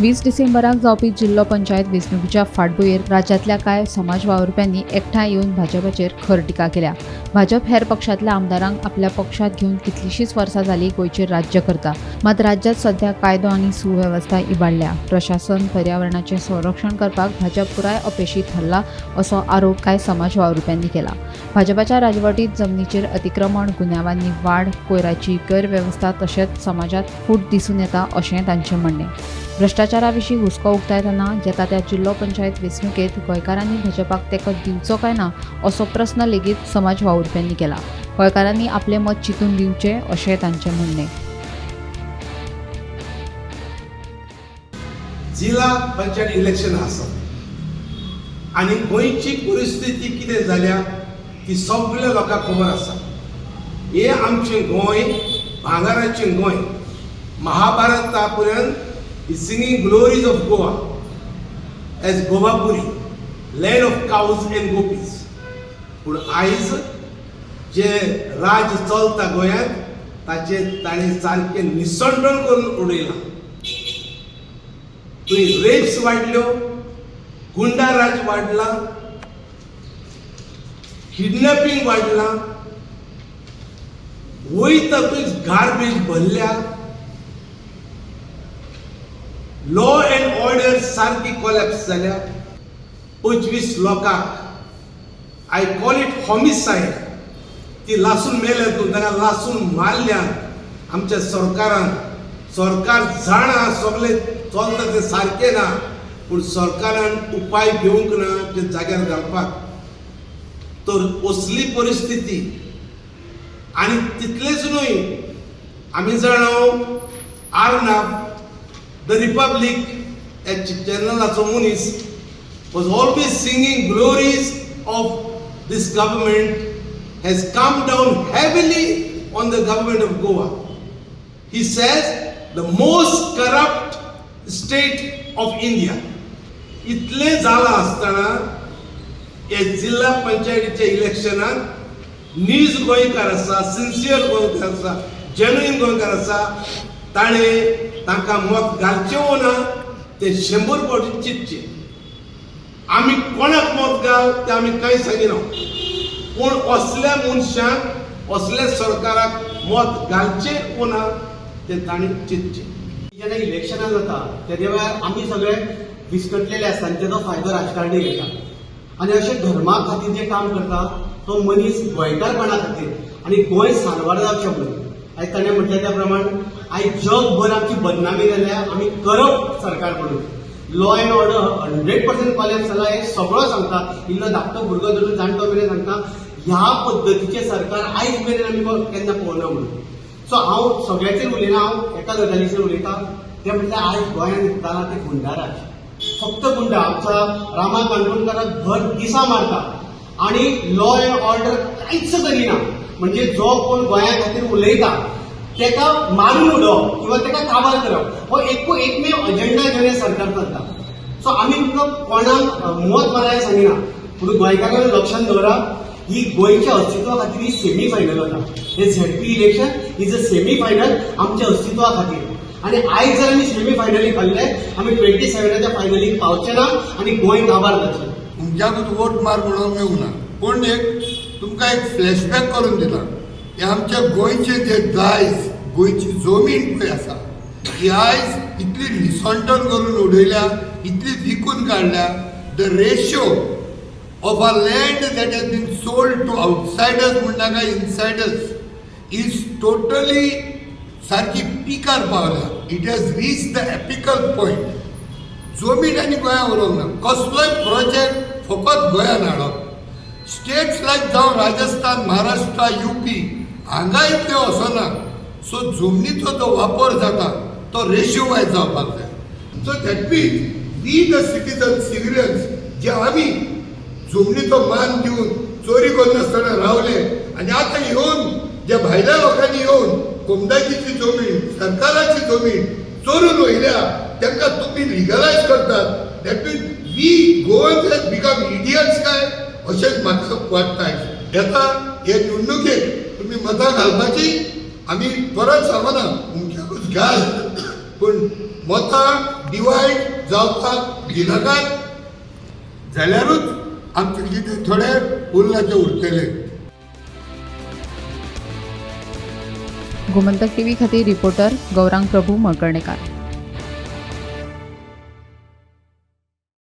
20 डिसेंबराक जावपी जिल्लो पंचायत वेंचणुकीच्या फाटभुंयेर राज्यांतल्या कांय समाज वावुरप्यांनी एकठांय येवन भाजपाचेर खर टिका केल्या. भाजप हेर पक्षांतल्या आमदारांक आपल्या पक्षांत घेवन कितलींशींच वर्सां जालीं गोंयचेर राज्य करता. मात राज्यांत सध्या कायदो आनी सुवेवस्था इबाडल्या. प्रशासन पर्यावरणाचें संरक्षण करपाक भाजप पुराय अपेशी थारला असो आरोप कांय समाज वावुरप्यांनी केला. भाजपाच्या राजवटीत जमनीचेर अतिक्रमण, गुन्यांवांनी वाड, कोयराची गैरवेवस्था तशेंच समाजात फूट दिसून येता अशें तांचें म्हणणें. भ्रश्टाचारा विशीं हुस्को उक्तायतना येता त्या जिल्लो पंचायत वेंचणुकेंत गोंयकारांनी भाजपाक तेंको दिवचो काय ना असो प्रस्न लेगीत समाज वावुरप्यांनी केला. गोंयकारांनी आपलें मत चिंतून दिवचें अशें तांचें म्हणणें. जिल्हा पंचायत इलेक्शन आसा आनी गोंयची परिस्थिती कितें जाल्या ती सगल्या लोकांक खबर आसा. हें आमचें गोंय भांगराचें गोंय. महाभारता पर्यंत is singing glories of Goa as Govapuri, land of cows and gopis. पूण आयज जे राज चलता गोंयांत ताचें ताणें सारकें निसंडण करून उडयलां. थंय रेप्स वाडल्यो, गुंडा राज वाडला, किडनॅपिंग वाडलां, वयता थंय गार्बेज भरल्या, लॉ एंड ऑर्डर सारकी कोलॅप्स जाल्या. 25 लोकांक, I call it homicide, ती लासून मेल्या, तूं तांकां लासून मारल्यात आमच्या सरकारान. सरकार जाणा सगळें चलता तें सारकें ना, पूण सरकारान उपाय घेवंक ना ते जाग्यार घालपाक. तर असली परिस्थिती. आनी तितलेंच न्हय, आमी जाणा आर्नाब, the Republic ह्या चॅनलाचो मनीस, was always singing glories of this government, has come down heavily on the government of Goa. He says the most corrupt state of India. इतलें जालां आसतना हे जिल्हा पंचायतीच्या इलेक्शनाक नीज गोंयकार आसा, सिन्सियर गोंयकार आसा, जेन्युइन गोंयकार आसा, ताणें तांकां मत घालचें वो ना तें 100 फावटी चिंतचें. आमी कोणाक मत घाल तें आमी कांय सांगिना, पूण असल्या मनशांक, असल्या सरकाराक मत घालचें वो ना तें तांणी चिंतचें. जेन्ना इलेक्शनां जाता तेदे वेळार आमी सगळे विस्कटलेले आसता आनी तेजो फायदो राजकारणी घेता. आनी अशें धर्मा खातीर जे काम करता तो मनीस गोंयकारपणा खातीर आनी गोंय साल्वार जावचें म्हणून, आयज ताणें म्हटलें त्या प्रमाण आयज जगभर आमची बदनामी जाल्या आमी करप्ट सरकार म्हणून. Law and order 100% collapse जाला हें सगळो सांगता. इल्लो धाकटो भुरगो धरून जाणटो मेरेन सांगता, ह्या पद्दतीचें सरकार आयज मेरेन आमी केन्ना पळोवना म्हणून. सो हांव सगळ्याचेर उलयना, हांव एका गजालीचेर उलयता, तें म्हटल्यार आयज गोंयांत जालां तें गुंडाराज. फक्त गुंडा आमच्या रामा काणकोणकाराक भर दिसा मारता आनी लॉ अँड ऑर्डर कांयच करिना. म्हणजे जो कोण गोंया खातीर उलयता तेका मारून उडोवप किंवा तेका काबार करप हो एकमेव अजेंडा घेवन हें सरकार चलता. सो आमी तुमकां कोणाक मत मारायला सांगिना, पूण गोंयकारांनी लक्षांत दवरा, ही गोंयच्या अस्तित्वा खातीर ही सेमी फायनल वता. हे ZP election is a semi final आमच्या अस्तित्वा खातीर. आनी आयज जर आमी सेमी फायनलीक हारले, आमी 27च्या फायनलीक पावचे ना आनी गोंय काबार जातलें. तुमच्याकूच वोट मार म्हणून येवना, पूण एक तुमकां एक फ्लॅशबॅक करून दिता. हे आमच्या गोंयचे जे दायज, गोंयची जमीन पळय आसा, ती आयज इतली निसंटन करून उडयल्या, इतली विकून काडल्या. The ratio of a land that has been sold to outsiders म्हणनाका, insiders, is totally सारकी पिकार पावल्या. It has reach the apical point. जमीन आनी गोंया उरोंक ना. कसलोय प्रोजेक्ट फकत गोंयान हाडप. स्टेट्स लायक जावं राजस्थान, महाराष्ट्र, युपी, हांगा इतले वचना. सो जमनीचो जो वापर जाता तो रेशियो वायज जावपाक जाय. So that means we the citizen, civilians, जे आमी जमनीचो मान दिवन चोरी करनासतना रावले आनी आतां येवन जे भायल्या लोकांनी येवन कोमदाचीची जमीन, सरकाराची जमीन चोरून व्हयल्या, तांकां तुमी लिगलायज करतात. That means we Goans has become idiots काय अशेंच म्हाका वाटता. येता हे निवडणुकेक तुमी मतां घालपाची आमी परत सांगना, तुमच्याकूच घाल, पूण मतां डिवायड जावपाक दिनाकात जाल्यारूच आमचें कितें थोडें उरलां तें उरतलें. गोमंतक टीव्ही खातीर रिपोर्टर गौरांग प्रभू मळकर्णेकार.